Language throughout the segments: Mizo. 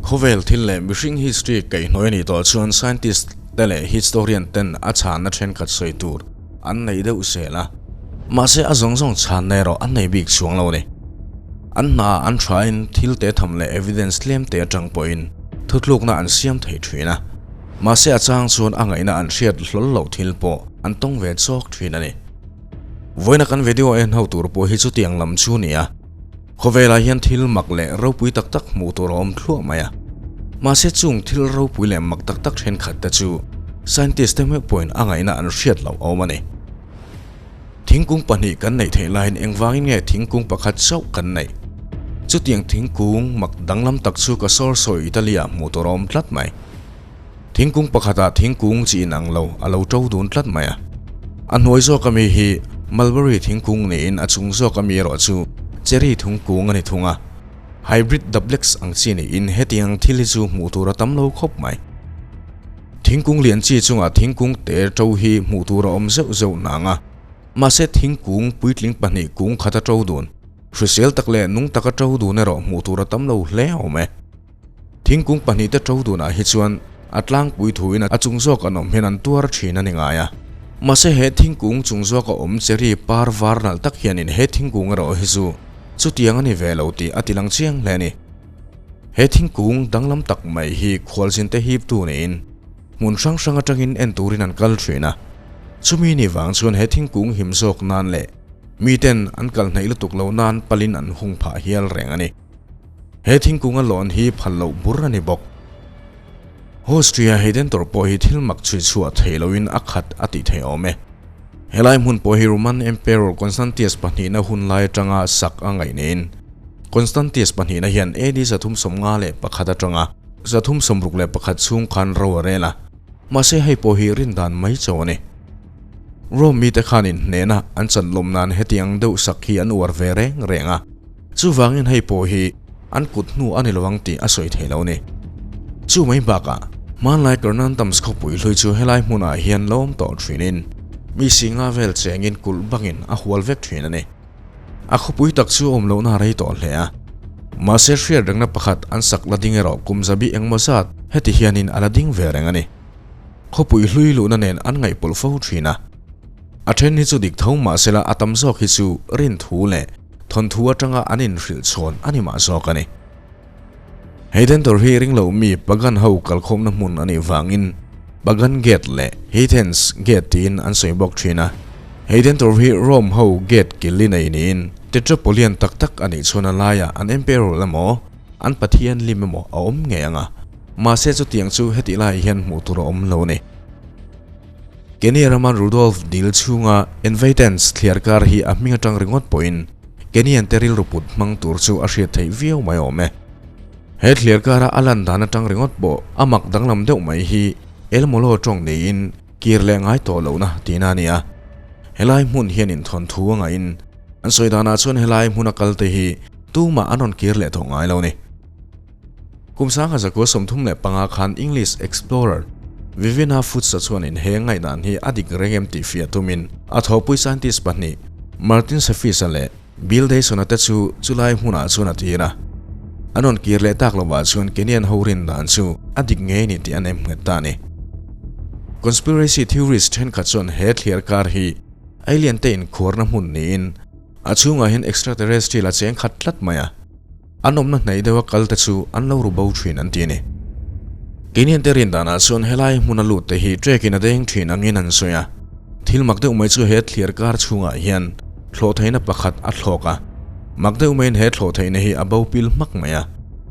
Khawvel thil leh mihring history kaihhnawih a nih tawh chuan scientist te leh historian ten a chhanna thenkhat sawi tur an nei deuh zel a. Mahse a zawng zawng chhanna erawh an nei bik chuang lo a ni. An hna an thain thil te tham leh evidence tlem te atang pawhin thutlukna an siam thei thin a. Mahse a chang chuan a ngaihna an hriat hlawl loh thil pawh an tawng ve chawk thin a ni. Vawiina kan video en ho tur pawh hi chutiang lam chu ni a. Khawvelah hian thil mak leh ropui tak tak hmuh tur a awm thluah mai a. Mahse chung thil ropui leh mak tak tak thenkhat te chu scientist te hmeuh pawhin a ngaihna an hriat loh a awm a ni. Thingkung pahnih kan neih theih laiin engvangin nge thingkung pakhat chauh kan neih? Chutiang thingkung mak danglam tak chu ka sawr sawi Italy-ah hmuh tur a awm tlat mai. Thingkung pakhatah thingkung chi inang lo a lo to dun tlat mai a. A hnuai zawk ami hi mulberry thingkung niin a chung zawk ami erawh chu cherry thingkung a ni thung a. Hybrid duplex ang chi niin hetiang thil hi chu hmuh tur a tam lo khawp mai. Thingkung lian chi chungah thingkung te to hi hmuh tur a awm zeuh zeuh nang a. Mahse thingkung puitling pahnih kung khat a to dun. Hrisel tak leh nung taka to dun erawh hmuh tur a tam lo hle awm e. Thingkung pahnih te to dunah hi chuan a tlangpui thuin a chung zawk an awm hian an tuar thin a ni ngai a. Mahse he thingkung chung zawk a awm cherry par var nalh tak hianin he thingkung erawh hi chu chutiang a ni ve lo tih a ti lang chiang hle a ni. He thingkung danglam tak mai hi khualzin te hip tu niin hmun hrang hrang atangin en turin an kal thin a. Chumi ni vang chuan he thingkung him zawk nan leh miten an kal hnaih lutuk lo nan palin an hung phah hial reng a ni. He thingkunga lawn hi phal loh bur a ni bawk. Austria Heidentor pawh hi thil mak chhui chhuah theih loin a khat a tih theih awm e. Helai hmun pawh hi Roman Emperor Constantius pahnihna hun lai atanga sak a ngaih niin Constantius pahnihna hian AD 351 atanga 361 chhung khan ro a rel a, mahse hei pawh hi rindan mai chauh a ni. Rome mite khanin hnehna an chanlawm nan hetiang deuh sak hi an uar ve reng reng a. Chuvangin hei pawh hi an kut hnu a ni lo ang tih a sawi thei lo a ni. Chu mai bakah, hmanlai Carnantums khawpui hlui chu helai hmunah hian lo awm tawh thinin mi singa vel chengin kulh bangin a hual vek thin a ni. A khawpui tak chu awm lohna a rei tawh hle a. Mahse hriat rengna pakhat an sak la ding erawh kum zabi engmaw zat heti hianin a la ding ve reng a ni. Khawpui hlui luhna nen an ngaihpawlh fo thin a. A then hi chu dik tho mahsela a tam zawk hi chu rinthu leh Thawnthu atanga an inhrilh chhawn a ni mah zawk a ni. Heidentor hi ringlo mi Pagan ho kalkhawmna hmun a nih vangin Pagan Gate leh Heathens Gate tiin an sawi bawk thin a. Heidentor hi Rome ho gate kil li nei niin Tetrapolian tak tak a nih chuan a laiah an emperor emaw an pathian lim emaw a awm ngei ang a, mahse chutiang chu hetih laiah hian hmuh tur a awm lo a ni. Kenya rama Rudolf dil chhunga Envaitens thliar kar hi a hming atang ringawt pawhin Kenyan te rilru put hmang tur chu a hriat theih viau mai awm e. He thliar kara a lan dan atang ringawt pawh a mak danglam deuh mai hi Elmolo tawng niin kir leh ngai tawh lohna tihna a ni a. Helai hmun hian inthawnthu a ngaihin an sawi danah chuan helai hmuna kalte hi tumah an rawn kir leh tawh ngai lo a ni. Kum sangha zakua 35 khan English explorer Viviana Futsa chuanin he ngaihdan hi a dik reng em tih fiah tumin a thawhpui scientist pahnih Martin Sefis-a leh Bill Dyson-a te chu chulai hmunah chuan a tir a. An rawn kir leh tak lovah chuan Kenyan ho rin dan chu a dik ngei ni tih an em nghet ta a ni. Conspiracy theorist thenkhat chuan he thliar kar hi alien te inkhuarna hmun niin a chhungah hian extraterrestrial a cheng khat tlat mai a. An awmna hnaih deuha kal te chu an lo ru bo thin an ti a ni. Keinian te rin danah chuan helai hmuna lut te hi trek in a deng thin angin an sawi a. Thil mak deuh mai chu he thliar kar chhungah hian thlawh theihna pakhat a thlawk a. Mak deuh maiin he thlawh theihna hi a bo pil hmak mai a,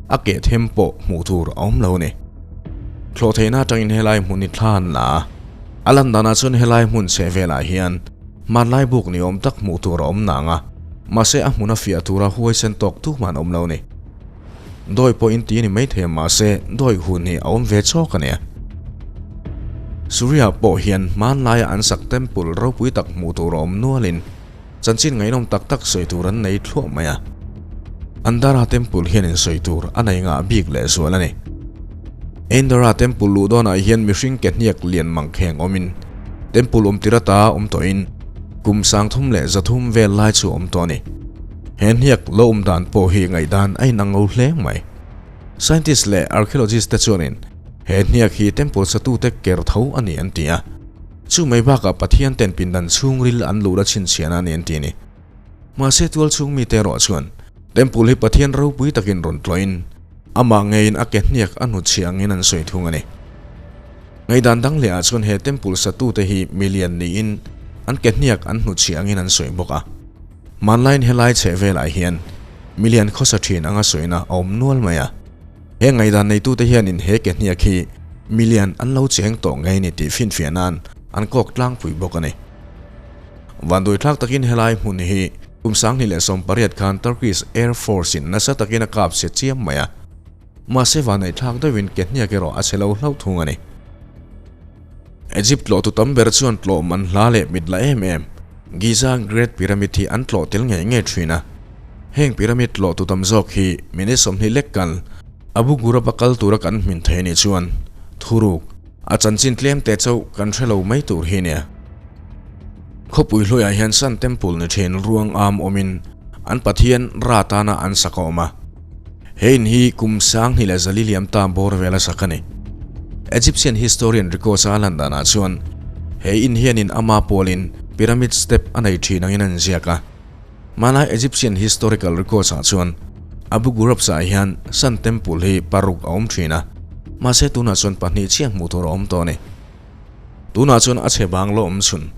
a keh them pawh hmuh tur a awm lo a ni. Thlawh theihna atangin helai hmun hi thla an la a, a lan danah chuan helai hmun chheh velah hian Hmanlai buk ni awm tak hmuh tur a awm nang a, mahse a hmun a fiah tura huaisen tawk tu hman awm lo ni. Dawi pawh in ti a ni maithei a mahse dawi hun hi a awm ve chawk a nia. Surya pawh hian hmanlaia an sak temple ropui tak hmuh tur a awm nualin chanchin ngaihnawm tak tak sawi tur an nei thluah mai a. Andara temple hian in sawi tur a nei ngah bik lehzual a ni. Endara temple luh dawnah hian mihring ke hniak lian mangkheng awmin Temple awm tir ata awm tawhin kum 3300 vel lai chu awm tawh a ni. He hniak lo awm dan pawh hi ngaihdan a inang lo hle mai. Scientist leh archaeologist te chuanin he hniak hi temple satute ker tho a ni an ti a. Chu mai bakah Pathian ten pindan chhungril an luhna chhinchhiahna a ni an ti a ni. Mahse tual chhung mite erawh chuan temple hi Pathian ropui takin rawn tlawhin amah ngeiin a ke hniak a hnutchhiah angin an sawi thung a ni. Ngaihdan dang lehah chuan he temple satute hi milian niin an ke hniak an hnutchhiah angin an sawi bawk a. Hmanlaiin helai chheh velah hian milian khawsa thin anga sawina a awm nual mai a. He ngaihdan neitute hianin he ke hniak hi milian an lo cheng tawh ngei ni tih finfiah nan an kawk tlangpui bawk a ni. Vanduai thlak takin helai hmun hi kum 2018 khan Turkish Air Force in nasa takin a kap se chiam mai a. Mahse vanneih thlak deuhin ke hniak erawh a chhe lo hlauh thung a ni. Egypt tlawhtu tam ber chuan tlawh man hla leh mit la em em Giza Great Pyramid hi an tlawh tel ngei ngei thin a. Heng pyramid tlawhtu tam zawk hi minute 20 lek kal Abu Ghurab a kal tura kan hmin thei anih chuan thuruk a chanchin tlem te chauh kan hre lo mai tur hi nia. Khawpui hluaiah hian Sun Temple ni thin ruang am awmin an pathian Ra tana an sak a awm a. He in hi kum 2400 liam ta bawr vela sak a ni. Egyptian historian records a lan danah chuan he in hianin ama pawlin pyramid step a nei thin angin an ziak a. Hmanlai Egyptian historical records ah chuan Abu Ghurabs ah hian Sun Temple hi paruk a awm thin a, mahse tunah chuan pahnih chiah hmuh tur a awm tawh a ni. Tunah chuan a chhe bang lo awm chhun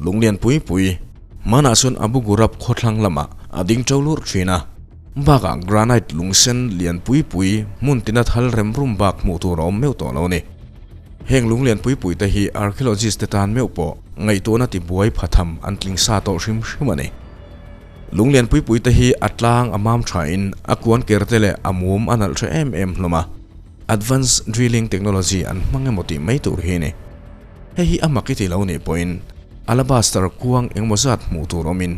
lunglian pui pui hmanah chuan Abu Ghurab khawthlang lamah a ding to lurh thin a, bakah granite lungsen lian pui pui hmun tina thal rem rum bak hmuh tur a awm meuh tawh lo a ni. Heng lunglian pui pui te hi archaeologist te tan meuh pawh ngaihtuahna tibuai phatham an tling sa tawh hrim hrim a ni. Lunglian pui pui te hi a tlang a mam thain a kuan ker te leh a mum a nalh tha em em hlawm a, advance drilling technology an hmang emaw tih mai tur hi a ni. Hei hi a mak i ti lo nih pawhin alabaster kuang engemaw zat hmuh tur awmin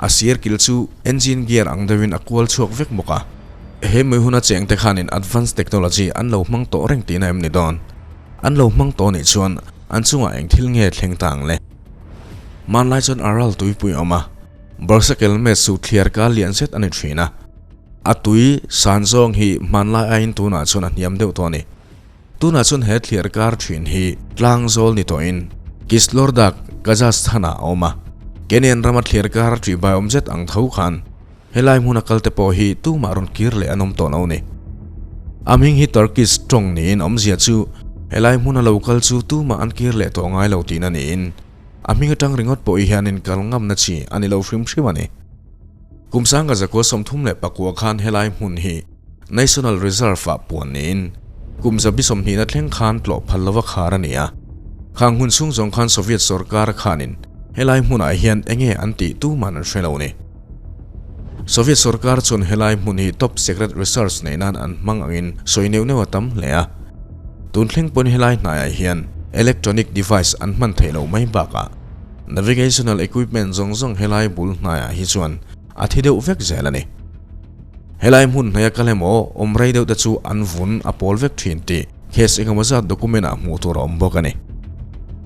a sir kil chu engine gear ang deuhin a kual chhuak vek bawk a. He mui huna cheng te khanin advance technology an lo hmang tawh reng tihna em ni dawn? An lo hmang tawh nih chuan an chungah eng thil nge thleng ta ang le? Hmanlai chuan Aral tuipui a awm a, Barsakel met chu thliar ka lian zet a ni thin a. A tui san zawng hi hmanlai aiin tunah chuan a hniam deuh tawh a ni. Tunah chuan he thliar kar thin hi tlang zawl ni tawhin Kislordak, Kazakhstan-ah a awm a. Kenyan rama thliar kar ṭihbai awm zet ang tho khan helai hmuna kalte pawh hi tumah rawn kir leh an awm tawh lo a ni. A hming hi Turkish tawng niin awmzia chu helai hmuna lo kal chu tumah an kir leh tawh ngai lo tihna niin a hming atang ringawt pawh hianin kal ngamna chi a ni lo hrim hrim a ni. Kum sanga zakua 34 khan helai hmun hi National Reserve-ah puan niin kum zabi sawmhnihna thleng khan tlawh phal lova khar a ni a. Khang hun chhung zawng khan Soviet sorkar khanin helai hmunah hian enge an tih tuman an hre lo ni. Soviet sorkar chuan helai hmun hi top secret research neih nan an hmang angin sawi neuh neuh a tam hle a. Tun thleng pawn helai hnaiah hian electronic device an hman theih loh mai bakah navigational equipment zawng zawng helai bul hnaiah hi chuan a thi deuh vek zel a ni. Helai hmun hnaia kal emaw awm rei deuh te chu an vun a pawl vek thin tih case engemaw zat document ah hmuh tur a awm bawk a ni.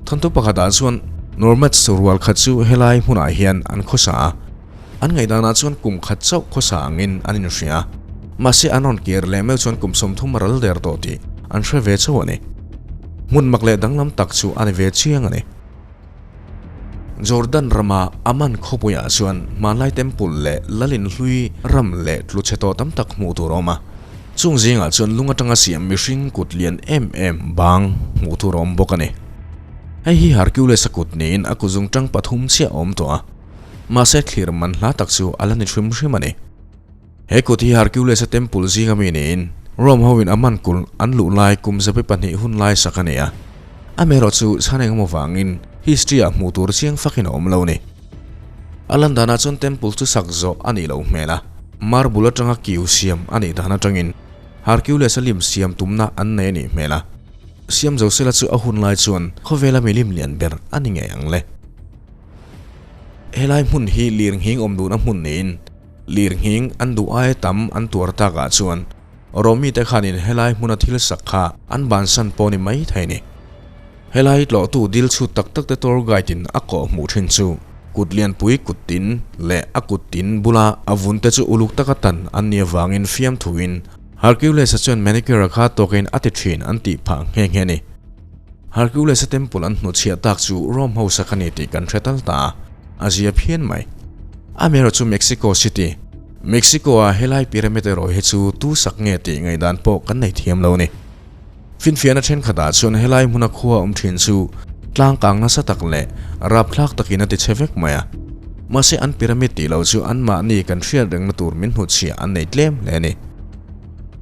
Thawnthu pakhat ah chuan Nomads rual khat chu helai hmunah hian an khawsa a, an ngaihdan ah chuan kum khat chauh khawsa angin an inhria a, mahse an rawn kir leh meuh chuan kum 30 a ral der tawh tih an hre ve chauh a ni. Hmun mak leh danglam tak chu a ni ve chiang a ni. Jordan rama Amman khawpuiah chuan hmanlai temple leh lalin hlui ram leh tlu chhe tawh tam tak hmuh tur a awm a. Chung zingah chuan lung atanga siam mihring kut lian em em bang hmuh tur a awm bawk a ni. Hei hi Hercules-a kut niin a kuzung tang pathum chiah a awm tawh a. Mahse thlir man hla tak chu a la ni hrim hrim a ni. He kut hi Hercules-a temple zinga mi niin Rome hoin Amman kulh an luh lai kum 200 hun lai sak a ni a. Amaherawh chu chhan engemaw vangin history-ah hmuh tur chiang fakin a awm lo ni. A lan danah chuan temple chu sak zawh a nih loh hmel a, marble atanga kiu siam a nih dan atangin Hercules-a lim siam tumna an nei a nih hmel a. Siam Zosela chu a hun lai chuan khawvela milim lian ber a ni ngei ang le. Helai hmun hi lirnghing awm duhna hmun niin Lirnghing an duh aia tam an tuar takah chuan Romi te khanin helai hmuna thil sak kha an bansan pawh ni mai thei ni. Helai tlawhtu dil chhut tak tak te tour guide in a kawh hmuh thin chu kut lianpui kut tin leh a kut tin bula a vun te chu uluk taka tan an nih avangin fiamthuin Hercules-a chuan manicure-a kha tawkin a ti thin an tih phah nghe nghe a ni. Hercules-a temple an hnuchhiah tak chu Rome ho sak a ni tih kan hre tal ta a, a zia phian mai. Amaherawh chu Mexico City, Mexico-a helai pyramid erawh hi chu tu sak nge tih ngaihdan pawh kan nei thiam lo a ni. Finfiahna thenkhatah chuan helai hmuna khua awm thin chu tlangkang nasa tak leh rapthlak takin a ti chhe vek mai a. Mahse an pyramid tih loh chu anmahni kan hriat rengna tur min hnutchhiah an nei tlem hle a ni.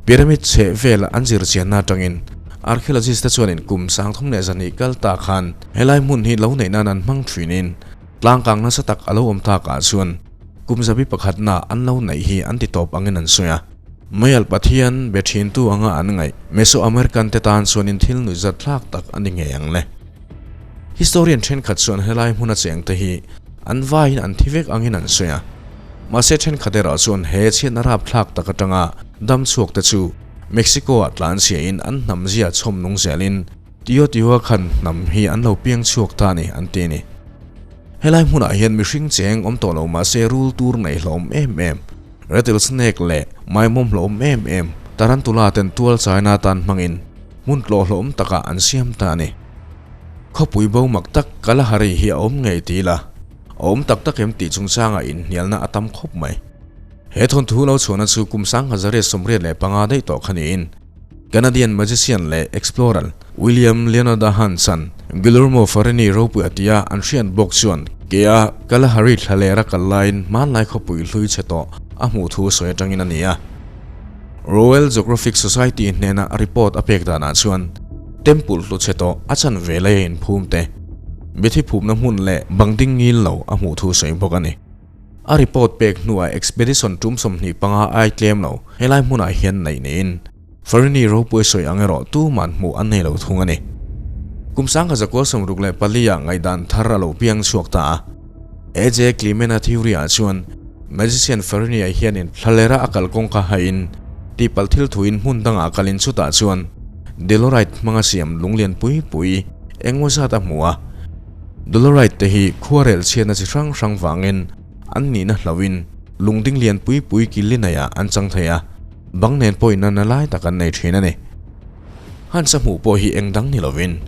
Pyramid chheh vel an zir chianna atangin archaeologist te chuanin kum 32 kal ta khan helai hmun hi lo neih nan an hmang thinin tlangkang nasa tak a lo awm takah chuan kum zabi pakhatna an lo neih hi an ti tawp angin an sawi a. Mayal Pathian be thintu anga an ngaih Mesoamerican te tan chuanin thil nuihzat thlak tak a ni ngei ang le. Historian thenkhat chuan helai hmuna cheng te hi an vaiin an thi vek angin an sawi a. Mahse thenkhat erawh chuan he chhiatna rapthlak tak atanga dam chhuak te chu Mexico ah tlanchhiain an hnam zia chhawm nung zelin Teotihuacan hnam hi an lo piang chhuak ta a ni an ti a ni. Helai hmunah hian mihring cheng awm tawh lo mahse rul tur nei hlawm em em. Rattlesnake leh maimawm hlawm em em tarantula ten tual chaina atan hmangin hmun tlawh hlawm takah an siam ta a ni. Khawpui bo mak tak Kalahari hi a awm ngei ti ila, a awm tak tak em tih chungchangah inhnialna a tam khawp mai. He thawnthu lo chhuahna chu kum 1885 daih tawh kha niin Canadian magician leh explorer William Leonard Hans-a'n Guillermo Farini ropui a tia an hriat bawk chuan kea Kalahari thlalera kal laiin hmanlai khawpui hlui chhe tawh a hmuh thu sawi atangin a ni a. Royal Geographic Society hnena report a pek danah chuan temple hlu chhe tawh a chan ve laia inphum te, mithi phumna hmun leh bang ding ngil lo a hmuh thu sawi bawk a ni. A report pek hnuah expedition tum 25 ai tlem lo helai hmunah hian neih niin Farini ropui sawi ang erawh tuman hmuh an nei lo thung a ni. Kum 1964 ah ngaihdan thar a lo piang chhuak ta a. AJ Clemena theory ah chuan magician Farini-a hianin thlalera a kal kawngka haiin tihpalh thil thuin hmun dangah kalin chutah chuan Delorite hmanga siam lunglian pui pui engmaw zat a hmu a. Dolorite te hi khuarel chhiatna chi hrang hrang vangin an nihna hlauhin lungding lian pui pui kil inaiah an chang thei a, bang nen pawhin a na lai tak an nei thin a ni. Hansa hmuh pawh hi eng dang ni lovin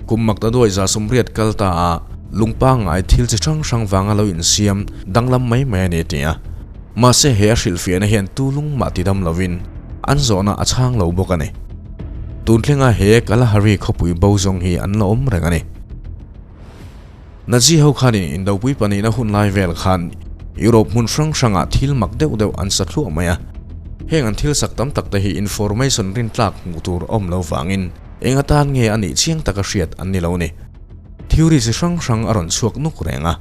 kum mak ta duai 180 kal ta a lung pangngai thil chi hrang hrang vanga lo insiam danglam mai mai a ni a ti a. Mahse he a hrilhfiahna hian tu lung mah ti dam lovin an zawhna a chhang lo bawk a ni. Tun thlenga he Kalahari khawpui bo zawng hi an la awm reng a ni. Nazi ho khanin Indopui pahnihna hun lai vel khan Europe hmun hrang hrangah thil mak deuh deuh an sa thluah mai a. Heng an thil sak tam tak te hi information rintlak hmuh tur a awm lo vangin eng atan nge a nih chiang taka hriat an ni lo ni. Theory chi hrang hrang a rawn chhuak nuk reng a.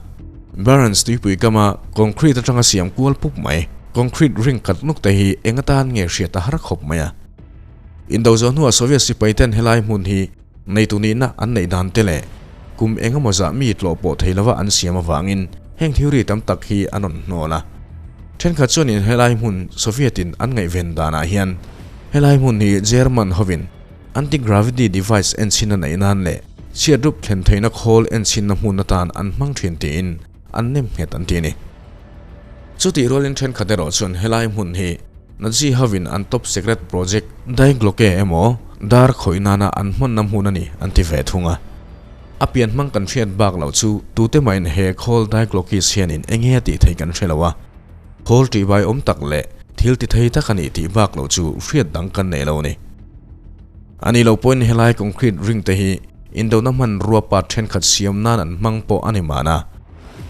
Barents tuipui kama concrete atanga siam kual pup mai, concrete ring khat nuk te hi eng atan nge hriat a har khawp mai a. Indo zawh hnuah Soviet sipai ten helai hmun hi neitu nihna an neih dan te leh kum eng emaw zah mi tlawh pawh thei lova an siam avangin heng theory tam tak hi an rawn hnawl a. Thenkhat chuanin helai hmun Soviet in an ngaihven danah hian helai hmun hi German hovin Anti-gravity device enchhin a neih nan leh chhiatrup thlen theihna khawl enchhinna hmun atan an hmang thin tiin an nem nghet an ti a ni. Chutih rualin thenkhat erawh chuan helai hmun hi Nazi hovin an top secret project Die Glocke emaw dar khawih nana an hmanna hmun a ni an ti ve thung a. A pian hmang kan hriat bak loh chu tute mahin he khawl Die Glocke-is hianin eng nge a tih theih kan hre lo a. Khawl tihbai awm tak leh thil ti thei tak a nih tih bak loh chu hriat dang kan nei lo a ni. A nih loh pawhin helai concrete ring te hi indona hmanrua part thenkhat siam nan an hmang pawh a ni mahna,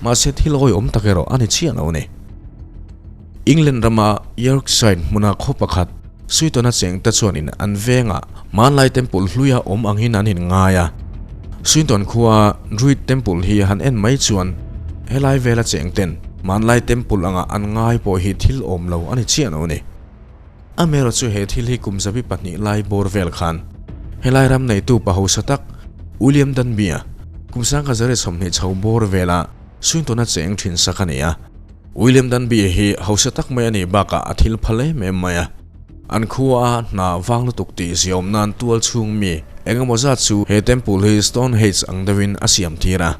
mahse thil awihawm tak erawh a ni chiah lo a ni. England rama Yorkshire hmuna khaw pakhat Swindon-a cheng te chuanin an vengah hmanlai temple hluia awm angin an inngai a. Swindon khua Druid Temple hi han en mai chuan helai vela cheng ten hmanlai temple anga an ngai pawh hi thil awm lo a ni chiah lo a ni. Amaherawh chu he thil hi kum 200 lai bawr vel khan helai ram neitu pa hausa tak William Danby-a kum 1920 chho bawr vela Swindon-a cheng thin sak a ni a. William Danby hi hausa tak mai a nih bakah a thil phal em em mai a. An khua a hna vang lutuk tih ziaawm nan tual chhung mi eng emaw zat chu he temple hi Stonehenge ang deuhin a siam tir a.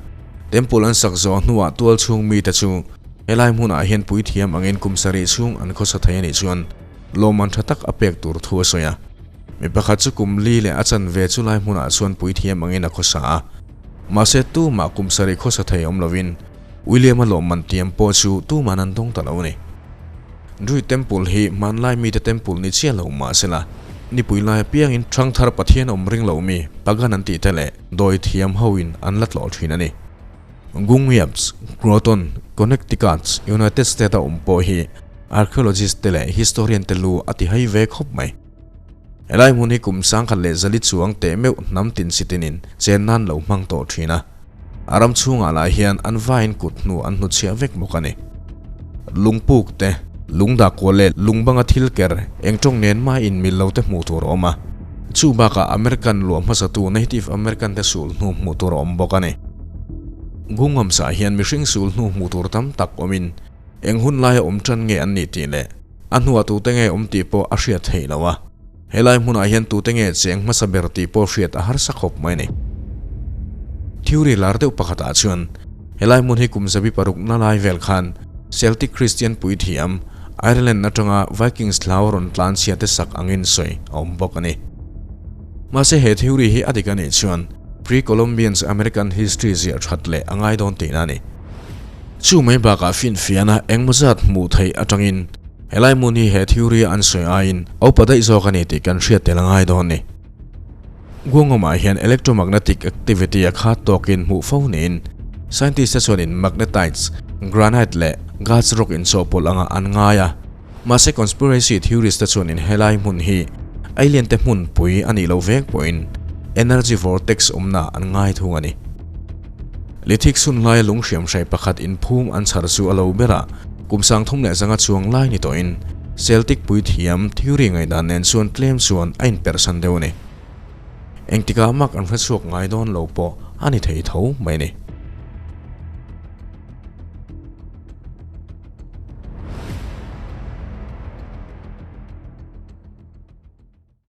Temple an sak zawh hnuah tual chhung mite chu helai hmunah hian puithiam angin kum sarih chhung an khawsa thei a nih chuan. lawmman tha tak a pek tur thu a sawi a. Mi pakhat chu kum li leh a chanve chu lai hmunah chuan puithiam angin a khawsa a. Mahse tumah kum sarih khawsa thei awm lovin William-a lawmman tiam pawh chu tuman an dawng ta lo a ni. Druid Temple hi hmanlai mite temple ni chiah lo mahsela nipui lai apiangin Thangthar Pathian awm ring lo mi Pagan an tih te leh dawi thiam hoin an la tlawh thin a ni. Gungyabs, Groton, Connecticut, United States a awm pawh hi archaeologist te leh historian te lu a ti hai ve khawp mai. Helai hmun hi kum sangkhat leh zali chuang teh meuh hnam tin si tinin chen nan lo hmang tawh thin a. A ram chhungah lah hian an vaiin kut hnu an hnuchhiah vek bawk a ni. Lungpuk te, lungdah kual leh lungbanga thil ker eng tawng nen mah inmil lo te hmuh tur a awm a. Chu bakah American luah hmasatu Native American te sul hnu hmuh tur a awm bawk a ni. Gungamsah hian mihring sul hnu hmuh tur tam tak awmin eng hun laia awm tan nge an nih tih leh a hnuah tute nge awm tih pawh a hriat theih lo a. Helai hmunah hian tute nge cheng hmasa ber tih pawh hriat a harsa khawp mai a ni. Theory lar deuh pakhatah chuan helai hmun hi kum zabi paruk na lai vel khan Celtic Christian puithiam Ireland atanga Vikings thlau rawn tlan chhia te sak angin sawi a awm bawk a ni. Mahse he theory hi a dik a nih chuan Pre-Columbians American history ziah that leh a ngai dawn tihna a ni. Chu mai bakah finfiahna engmaw zat hmuh theih atangin helai hmun hi he theory a an sawi aiin a upa daih zawk a ni tih kan hriat tel a ngai dawn ni. Guangawmah hian electromagnetic activity a khat tawkin hmuh fo niin scientist te chuanin magnetites, granite leh gas rock inchawhpawlh anga an ngai a. Mahse conspiracy theorist te chuanin helai hmun hi alien te hmunpui a nih loh vek pawhin energy vortex awmna an ngai thung a ni. Lithic sun laia lung hriamhrai pakhat inphum an chhar chu a lo ber a, kum 35 chuang lai ni tawhin Celtic puithiam theory ngaihdan nen chuan tlem chuan a inperhsan deuh a ni. Engtikah mak an hre chhuak ngai dawn lo pawh a ni thei tho mai a ni.